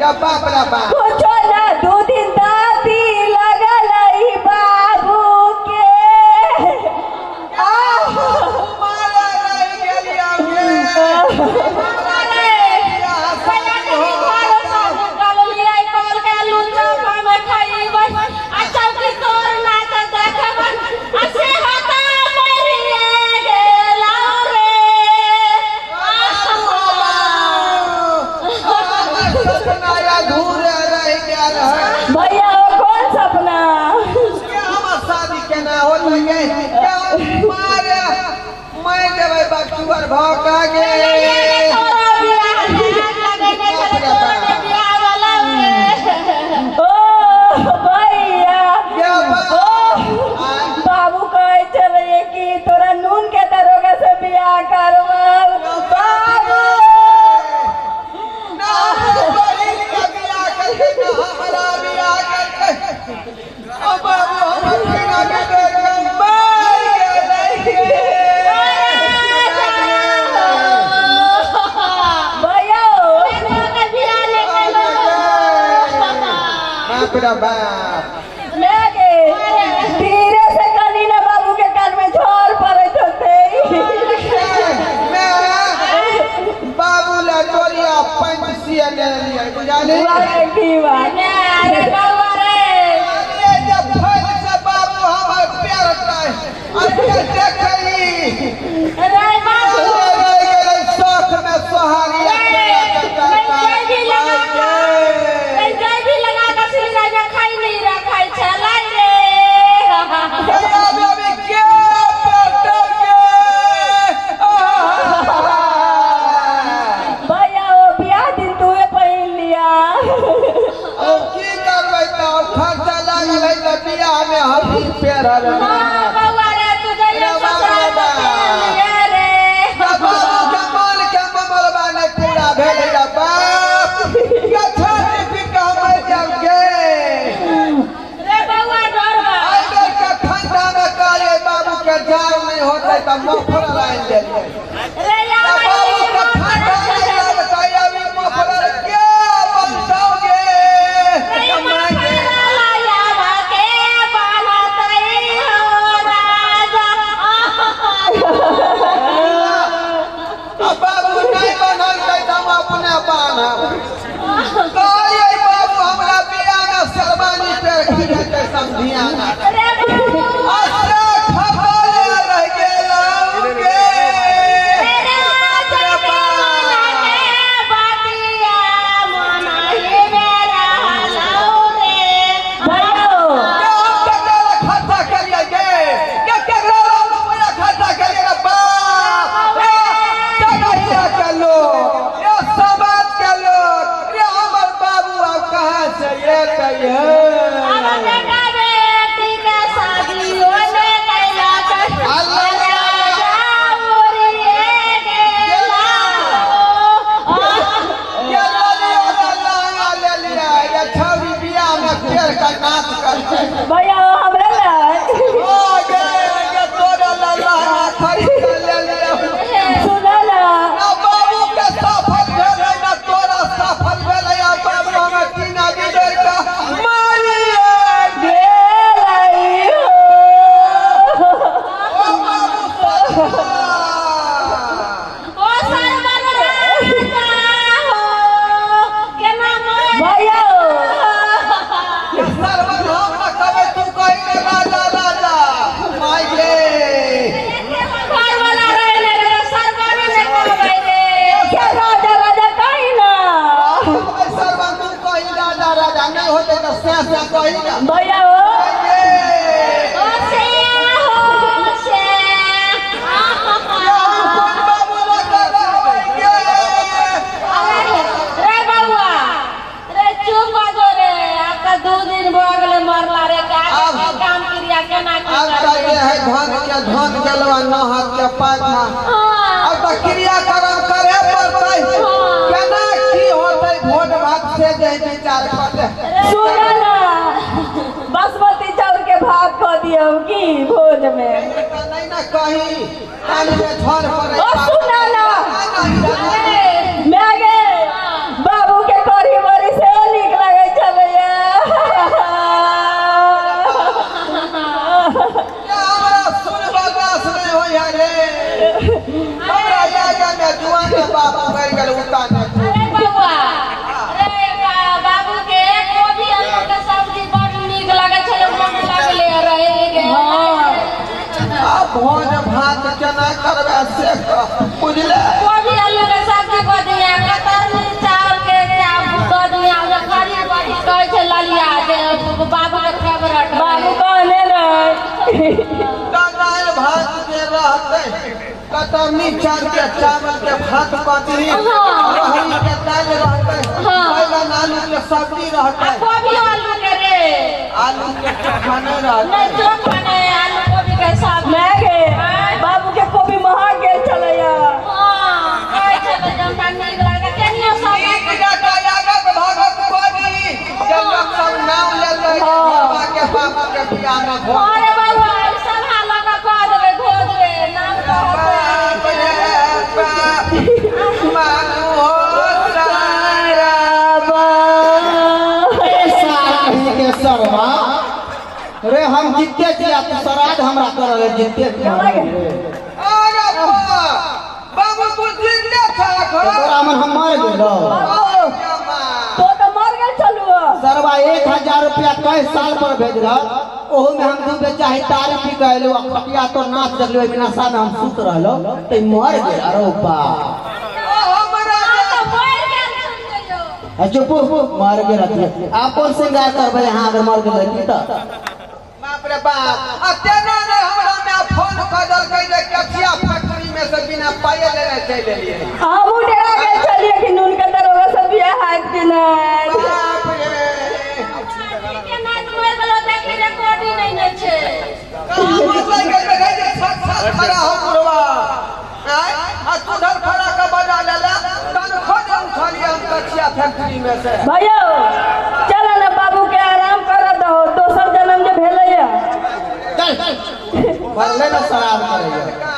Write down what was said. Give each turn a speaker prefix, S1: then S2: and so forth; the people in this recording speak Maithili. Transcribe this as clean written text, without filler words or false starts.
S1: गे बाप रे बाप।
S2: कुछो ना 2 दिन दादी लगल ई बाबू के। आह!
S1: मारे रहि गेलियौ गे। सपना अधूरे रहि गेल है।
S2: भैया ओ कोन सपना?
S1: के हमर शादी केना होतै गे? के हम मारे मरि जेबै बकचुअर भऽ कऽ गे।
S2: ओ भैया,
S1: गे बाप।
S2: ओ बाबू कहै छलै कि तोरा नून के दरोगा से बियाह करबौ। बाबू
S1: ना हमर बहिन के बियाह करतै, ना हमरा बियाह करतै। ओ बाबू हमर बिना बिगड़ के मरि गेलै गे।
S2: भैया
S1: बाप रे बाप।
S2: मैं गे धीरे से कनी ना बाबू के कान में झोर पड़ैत होतै।
S1: मैं बाबू ला डोरिया पैंट सिया ले लिया बुझाली।
S2: वाह की बात।
S1: अरे जब फैल से बाबू हमर प्यार करतै, अरे देखई अरे रहि गेलै शौख में सोहारी। के पेटर के।
S2: भैया ओ बियाह दिन तूहे पहिन लिया।
S1: अब की करबै तऽ खर्चा लागल है तऽ बियाह में हम ही पेरल। बाबू के मन के ममलबा नहि पूरा भेलै रे बाप के, छाती पीट कऽ हम मरि जायब गे। एहि बेर के ठंडा में कहलियै बाबू के जाड़ नहि होतै तऽ मफलर आनि देलियै। तऽ बाबू के ठंडा नहि लगतै, अभी मफलर के बनतौ गे कमाइ गे। आ बाबू नहि बनलकै तऽ हम अपने बान्हब। कहलियै बाबू हमरा बियाह मे शेरवानी पेर के जेतै समधियाना। अच्छा खपले रहि गेलौ गे। बाप रे बाप।
S2: भैया
S1: के हम केकरा लए खर्चा केलियै गे? के केकरा लए हम रुपैआ खर्चा केलियै रे बाप? ए जगहिया के लोक, ए समाज के लोक, रे हमर बाबू आब कहाँ से एतै हे? ये ललिया रे लहंगा ले लिया, ये छौरी बियाह में पेर के नाच करतै।
S2: भैया ओ हमरा लए।
S1: ओ गे गे तोरा ला लहंगा खरीद के ले लिया।
S2: सुना ना।
S1: ना बाबू के सफल भेलै ना तोरा सफल भेलै। आ बाबू हमर टीना बिगड़ के मारिए
S2: गेलै हो।
S1: ओ बाबू सफल।
S2: भैया
S1: सरवन हम न कहबै, तू कही ने राजा राजा माय गे।
S2: क्या राजा राजा कही ना।
S1: सरवन तू कही राजा राजा नहि होतै तऽ सैं सैं कही ना।
S2: भैया ओ
S1: माय गे। ये हम कोन बाबू लग रहबै गे?
S3: रे बउआ रे, चुप हो जो रे। आब तऽ 2 दिन भऽ गेलै मरला रे, काम क्रिया केना की
S1: आब तऽ
S3: करबै?
S1: जे है धन के धन गेलो आ नहत के पाछा।
S3: हाँ।
S1: अब तऽ क्रियाक्रम करे पड़तै। केना की होतै भोज भात से जे है विचार करतै।
S2: सुना ना, बासमती चाउर के भात खा दियौ की भोज में?
S1: तऽ नहि ने कही कान में झड़ पड़ै।
S2: ओ सुना ना, मैं गे बाबू के कढ़ी बड़ी से
S1: केना करबै से कह, बुझले?
S3: कोबी आलू के सब्जी कऽ दिया, कतरनी चावल के कऽ दिया, खरी बड़ी कहै छै ललिया जे बाबू के फेवरेट।
S2: बाबू कहने रहै।
S1: दाल भात जे रहतै, कतरनी चाउर के चावल के भात कऽ दही। रहरी के दालि रहतै। बैगन आलू के सब्जी
S3: आ
S1: रहतै।
S3: कोबी आलू के रे।
S1: आलू के चोखा नहि रहतै?
S3: नहि, चोखा नहि, आलू कोबी के सब्जी।
S2: मैं गे, बाबू के कोबी महग गेल छलैया।
S3: हँ, कहै छलै जे हमरा नीक लागै केनियो सब।
S1: नीक जकाँ लागत भगत कोबी जे लोक सब नाम लेतै जे घरवा के बाबू के बियाह न भऽ।
S3: अरे बाबा, ई सभा लऽ कऽ कऽ देबै भोज रे, नाम कहतै।
S1: बाप रे बाप, मानू हो सारा।
S4: ए सार कहीं के सरवा रे, हम जितते छिया, तू श्राद्ध हमरा करल है, जितते छिया रे।
S1: अरे बाप, बाबू तू जिंदे छह?
S4: तो तोरा मन हम मर गेलो?
S2: तो तऽ मर गेल छलू।
S4: सरवा 1000 रुपया कई साल पर भेजल, ओहू में हम दू बेचा ही तारी पी के अयलू आ खटिया तो नाच देखलू, ओहि नशा में हम सुत रहलो ते मर गेल। अरे बा।
S1: हमरा
S3: हँ, तऽ मरि गेल छलियै।
S4: आ चुप, मर गेल रहती, आप कौन श्रृंगार करबै यहाँ अगर मर गेल रहती तऽ?
S1: बाप रे बाप, आ तेना ने हमरा माय फोन कऽ देलकै जे कथिया फैक्ट्री में से बिना पाइए लेने चलि एलियै।
S2: हमहूँ डेरा गेल छलियै कि नून के दरोगा से बियाह हैत कि नहि।
S1: बाप रे।
S3: के नाच मरि गेलो, देखी रिकॉर्डिंग नहि ने छै।
S1: कहाँ मोटरसाइकिल देखै जे छत छत खड़ा हो बुढ़वा आँय, आ तू धर खड़ा के बजा लेला तनखो ने उठलियै हम कथिया फैक्ट्री में से।
S2: भैया, चल ने, बाबू के आराम कर दहो, दोसर जन्म जे भेलैया।
S4: चल, भरले न शराब करैया।